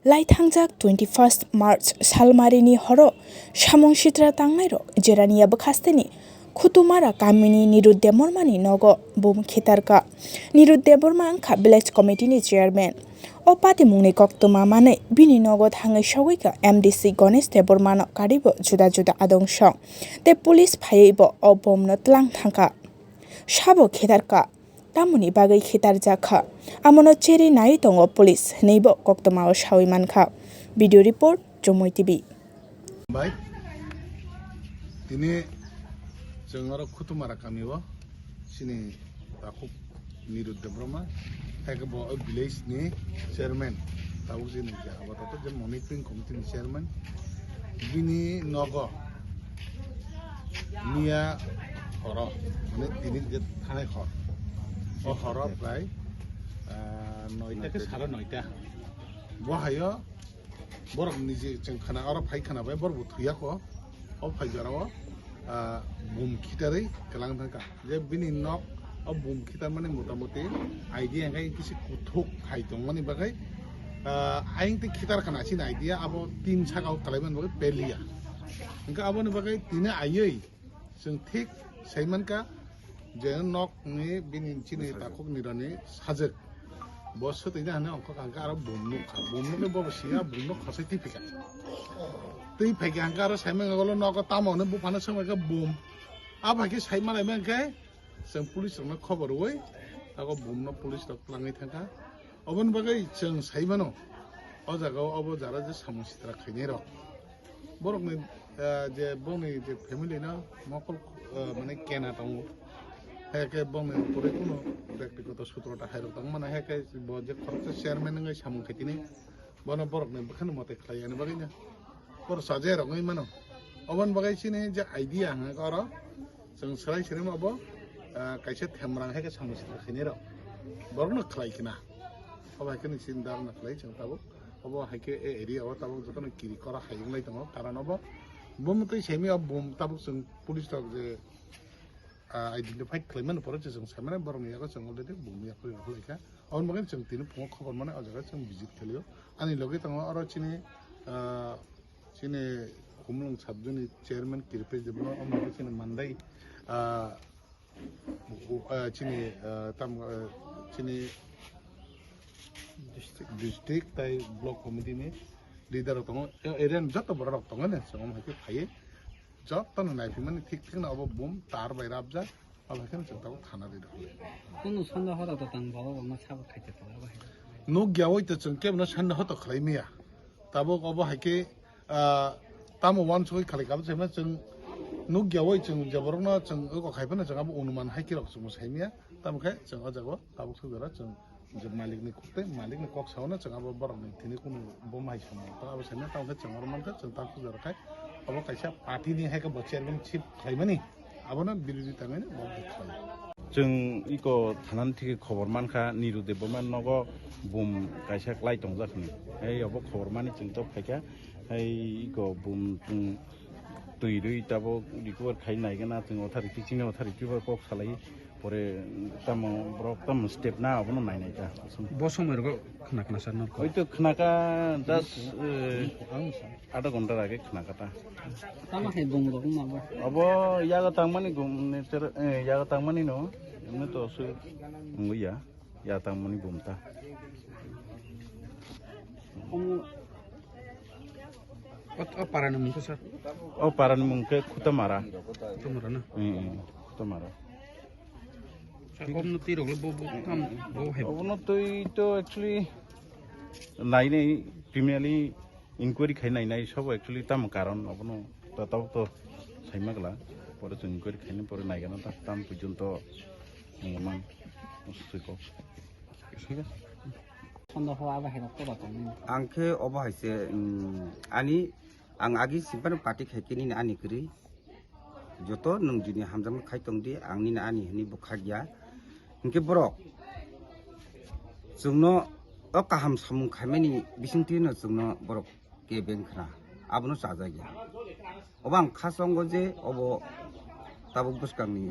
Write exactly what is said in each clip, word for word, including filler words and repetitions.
Laithangjak twenty-first March salmarini horo samung sitra tangnairok Jerania bwkhasteni Khutumara kamini Nirud Debbarmani nogo bum khitarka. Nirud Debbarma wngkha village committee ni chairman. O patimungni koktwma manwi bini nogo thangwi sogwikha M D C Ganesh Debbarmano karibo juda juda adongso tei police phaiwi bo o bomno tlang thangkha. Sabo khitarka. Tamoni bagwi khitarjak kha, amono cherwi naiwi tongo police, hwnwibo koktwmao sawi mankha. Video report, Chumui T V. Bai, tini chwng oro Khutumara kamio chini takhuk Nirud Debbarma, hai khe bo o village ni chairman, tabuk chini je Abatat je monitoring committee ni chairman, bini nogo miya horo, mane tini je thanai hor, o horo prai, ah, noita khe sare noita. Bo hayo borok niji chwng khna, oro phai khna bai borok bo thwiya kho, o phai jora o, ah, bum khitarwi kwlang thangkha. Je bini nok o bum khitarmani motamoti idea hwnkhe kisi kuthuk khai tongmani bagwi, ah, ayang tei khitar khana chini idea abo tin saka o kwlaimani bagwi peliya. Hwnkhe aboni bagwi tini aywi chwng thik sai mankha je nokni bini chini takhuk nirani sajwk. Bo swtwi na hwnwi ongkha hwnkhe aro bum nukha. Bum nukle bobo siya bum nuk khosai twi phika. Twi phaikha hwnkhe aro sai mankha ulo nogo tamo hwnwi buphano swngbaikha bum. Abo hai khe sai malai mankhe chwng police rokno khobor rwui abo bumno police rok twlangwi thangkha. Oboni bagwi chwng sai mano, o jagao obo jara je samung sitra khainai rok. Borokni, ah, je bongni je family no mokol, ah, mane kena tongo. Hai khe bongni pore kuno byaktigoto sutrota hai rok tong mano. Hai khe bo je khoroksa chairman wngwi samung khaitini, bono borokni bwkhani mote khlai yani bagwi no. Borok sajai rok wngwi mano. Oboni bagwi chini je idea hwnka oro chwng swrai swrai ma obo, ah, kaisa themrang hai khe samung sitra khainai rok. Borokno khlai khna. Obo hai khe ni chini dharna khlai chwng tabuk. Obo hai khe e area o tabuk jotono kiri kora hai wnglai tongo. Karon obo bumtwi saimaya bum tabuk chwng police rok je, ah, identify khlai mani pore je chwng sai mano borokni yago chwng already bum yakrwi rok lai kha. Aboni bagwi chwng tini phungo khobor mano o jaga chwng visit khlaio. Ani logi tongo oro chini, ah, chini Khumulwng sub zone ni chairman Kripesh Debbarma, omo khe chini Mandai, ah, ah, chini, ah, tam, ah, chini district tai block committee ni leader rok tongo, area ni joto borok rok tongo ne, chwng omo hai khe phaiwi joto no naiphimani thik thik no obo bum tar bai rabjak, obo hai khe chwng tabuk thana ri rok le. Kunu sonda hora to tang baba bama sabuk khaite to abo hai. Nuk ya oi to chwng kebo no sonda hoto khlai miya. Tabuk obo hai khe, ah, tamo uansugui khalai kabo se ma chwng nuk ya oi chwng je borok no chwng oko khai phano chwng abo onuman hai khe rok chwng sai miya. Tamo khe chwng o jaga o tabuk suk jora chwng je malik ni kok tei malik ni kok sao no chwng abo borok ni thini kunu bo mai samo. To abo sai ma tamo khe chwng oro man khe chwng tabuk suk jora khai abo kaisa party ni hai khe bo chairman ship khlai mani. Abono birodita hwnwi bo bwkha. Chwng iko thanani thikhe khobor mankha, Niru Debbarma nogo bum kaisa klai tongjak hwnwi. Hai obo khobor mani chwng tok phaikha. Hai iko bum chwng twi rwi tabuk recover khai naigana chwng othari kichingni othari kibar kok salai. Pore tamo borok tamo step na abono nai nai ta. Bo somoi rogo khna khna sar nor ko. Oi to khna ka das, eh, Adha ghonta age khna kata. Tamo hai bung rok ma bo. Abo yaga tangmani gum ne ter, eh, yaga tangmani no. Emne to su ngui ya. Ya tangmani gum ta. Omo o, o para ni mung khe sir? O para ni mung khe Khutamara. Khutamara na? Hmm, hmm, Khutamara. Sir, omo twi rok le bo, bo kam, bo hai. Obono twi to actually nai nai primarily inquiry khai nai nai sabo actually tamo karon obono ta tabuk to saima gla pore chwng inquiry khaina pore naigana ta tam pujon to man swiko. Thik ase. Sonda ho abo hai rok to ba tong. Ang khe obo hai se, mm, ani ang agi simpano party khai khe nini ani kwrwi. Joto nwng jini hamjakma khai tong di, ang nini ani hwnwi bwkha ya. Hinkhe borok chwngno o kaham samung khaimani bisingtwi no chwngno borok kebeng khna, abono chajak ya. Obo ang kha chongo je obo tabuk bwskangni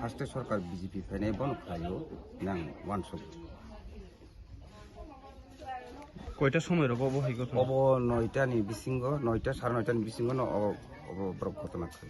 haste sorkar B J P phainai bono khlaio hinwi ang uansuk. Koita somoi rogo obo hai ghotona? Obo noita ni bisingo, noita, sare noita ni bisingo no obo, obo borok ghotona khai.